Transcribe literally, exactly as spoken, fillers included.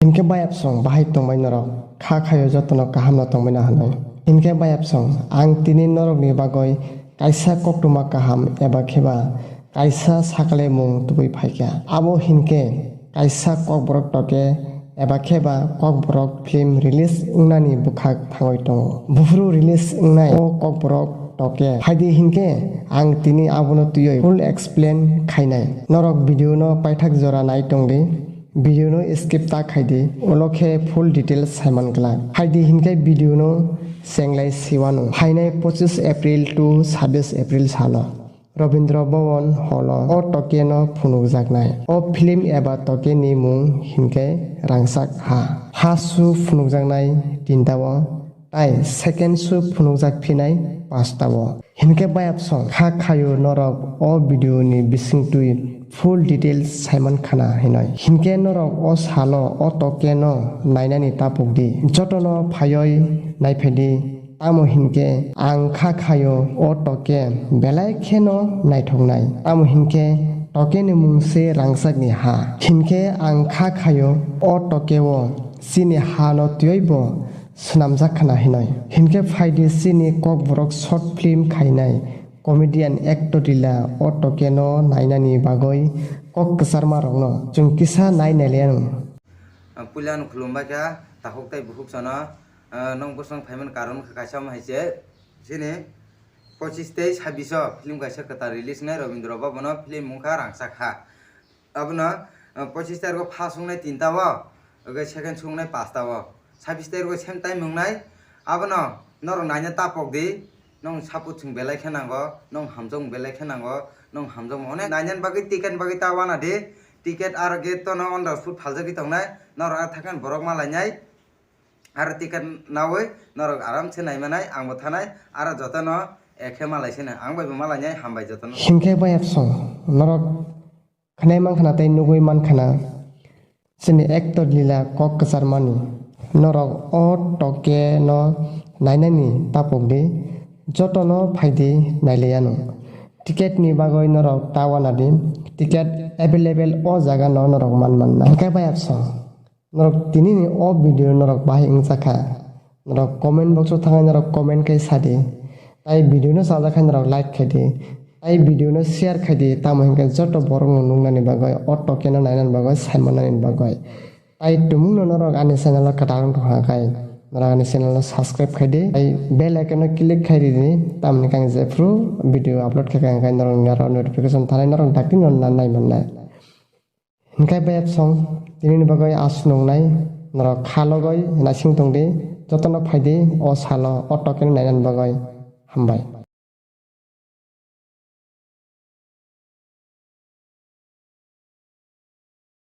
Hinkhe bayapsong bahai tongbai norok, kha khaio jotono kaham no tongbai na hinwi. Hinkhe bayapsong ang tini norokni bagwi kaisa koktwma kaham eba kheba kaisa saklemung tubui phaikha. Abo hinkhe kaisa kokborok toke eba kheba kokborok film release wngnani bwkhak thangwi tongo. Buphuru release wngnai o kokborok toke. Phaidi hinkhe ang tini abono twiwi full explain khainai. Norok video no paithak jora nai tongdi. Video no skip ta khaidi, ulo khe full details saiman glak. Phaidi hinkhe video no chenglai siwano. Phainai pochis April to sabis April salo Rabindra Bhavan hall o o toke no phunukjaknai. O film eba toke ni mung hinkhe Rangchak Ha. First show phunukjaknai tinta o, tai second show phunukjak phinai pasta o. Hinkhe bayapsong kha khaio norok o video ni bisingtwi full details saiman khana hinoi. Hinkhe norok o salo o toke no nainani tapukdi. Jotono phaioi naiphaidi. Tamo hinkhe ang kha khaio o toke belai kheno naithoknai. Tamo hinkhe toke ni mung se Rangchak ni Ha. Hinkhe ang kha khaio o toke o chini ha no twiwi bo swnamjak khna hinoi. Hinkhe phaidi chini kokborok short film khainai comedian actor rila o toke no nainani bagwi kok kwcharma rokno chwng kisa nai nailaianw. Ah, puila no khulumbai kha takhuk tai bukhuk sano, ah, nong bwswng phaiman karon kha kaisa wng hai se chini pochis tei sabbish o film kaisa kwtal release nai Rabindra Bhavan o film wngkha Rangchak Ha. Abono, uh, pochis tarikh o first wngnai tinta o, oke second wngnai pasta o, sabbish tarikh o same time wngnai. Abono norok naina tapok di, nong support chwng belai khe nango, nong hamjakmung belai khe nango, nong hamjakmung onek nainani bagwi ticket ni bagwi ta wana di, ticket aro gate tono on the spot phaljagwi tongnai, norok aro thakhan borok ma lainai, aro ticket nawi norok aram se naimanai, angbo thanai, aro jotono ekhe ma laisene, ang bai bo ma lainai, hambai jotono. Hinkhe bayapsong norok khwnai mankhana tei nugwi mankhana chini actor lila kok kwcharmani. Norok o toke no nainani tapok di, jotono phaidi nailaianw. Ticket ni bagwi norok ta wana di, ticket available o jaga no norok man manna. Hinkhe bayapsong norok tini ni o video norok bahai wngjakha. Norok comment box o thangwi norok comment khai sadi. Tai video no chajak khai norok like khai di. Tai video no share khai di. Tamo hinkhe joto borok no nuknani bagwi, o toke no nainani bagwi, saimanani bagwi. Tai tumung no norok ani channel o kwtal wng tongkha khai norok ani channel no subscribe khai di. Tai bell icon no click khai di. Tamoni khe ang jephru video upload khai khai norok ni aro notification thanai norok dakti no nai mannai. Hinkhe bayapsong tini ni bagwi aswk nungnai, norok kha logoi naising tongdi, jotono phaidi o salo o token nainani bagwi. Hambai.